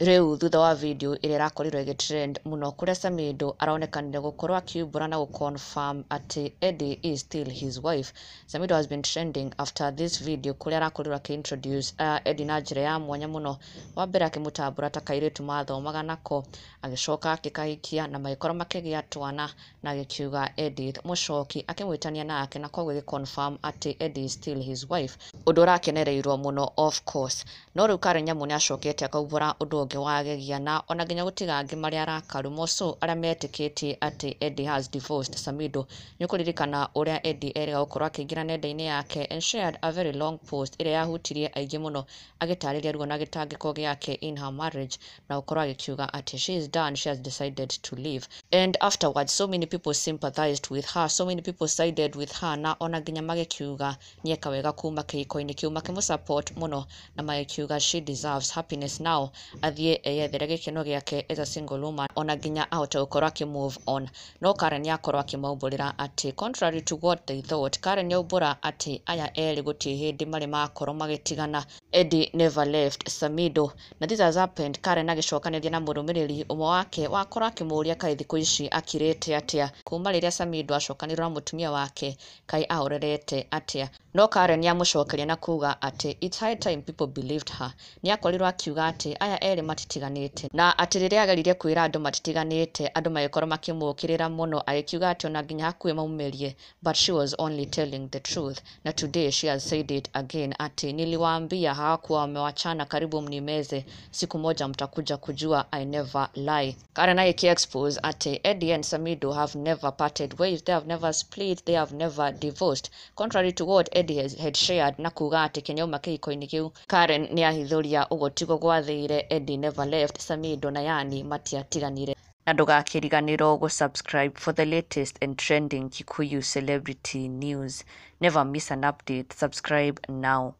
Rĩu thutha wa video ĩrĩa ĩrakorirwo ĩgĩtrend mũno kũrĩa Samidoh aronekanire gũkorwo akiumbũra na gũconfirm atĩ Eddie is still his wife. Samidoh has been trending after this video kũrĩa arakorirwo akĩintroduce Eddie na njĩra ya mwanya mũno. Wa mbere akĩmũtambũra ta kairĩtu mathomaga nako, agĩcoka akĩkahikia na magĩkorwo makĩgĩa twana na agĩkiuga Edith Mũchoki akĩmwĩtania nake na koguo ĩgĩconfirm atĩ Eddie is still his wife, ũndũ ũrakenereirwo mũno of course. No rĩu Karen Nyamu nĩ acokete akaumbũra ũndũ ũngĩ wagegia na ona nginya gũtiga angĩ marĩ arakaru moco arĩa metĩkĩtie atĩ Eddie has divorced Samidoh. Nĩ ũkũririkana ũrĩa Eddie erĩga gũkorwo akĩingĩra nenda-inĩ yake and shared a very long post ĩrĩa yahutirie aingĩ mũno, agĩtarĩria ruo na gĩtangĩko gĩake in her marriage na gũkorwo agĩkiuga atĩ she is done, she has decided to leave. And afterwards so many people sympathized with her, so many people sided with her na ona nginya magĩkiuga nĩeka wega kuma kĩhiko-inĩ kĩu, makĩmũ-support mũno na magĩkiuga she deserves happiness now, athiĩ eyethere gĩkeno gĩake as a single woman ona nginya ahote gũkorwo akĩ move on. No Karen akorwo akĩmaumbũrĩra atĩ contrary to what they thought, Karen nĩaumbũra atĩ aya erĩ gũtirĩ hĩndĩ marĩ makorwo magĩtigana. Eddie never left Samidoh na this has happened Karen agĩcokanĩria na mũrũmĩrĩri ũmwe wake wakorwo akĩmũria kaĩ thikũ ici akirĩte atĩa kuma rĩrĩa Samidoh acokanĩirwo na mũtumia wake, kaĩ ahorerete atĩa. No Karen nĩamũcokeria na kuga atĩ it's high time people believed her. Nĩakorirwo akiuga atĩ aya erĩ matitiganĩte na atĩ rĩrĩa ageririe kwĩra andũ matitiganĩte andũ magĩkorwo makĩmũkĩrĩra mũno, agĩkiuga atĩ ona nginya hakuhĩ maumĩrie, but she was only telling the truth. Na today she has said it again atĩ niliwaambia hawakuwa wamewachana, karibu mnimeze, siku moja mtakuja kujua I never lie. Karen agĩkĩ expose atĩ Eddie and Samidoh have never parted ways, they have never split, they have never divorced, contrary to what Eddie had shared na kuga atĩ Kenya auma kĩhiko-inĩ kĩu. Karen nĩahithũria ũguo tiguo gwathire, Eddie never left Samidoh na yani matiatiganire. Na ndũgakĩriganĩrwo gũ-subscribe for the latest and trending Kikuyu celebrity news. Never miss an update. Subscribe now.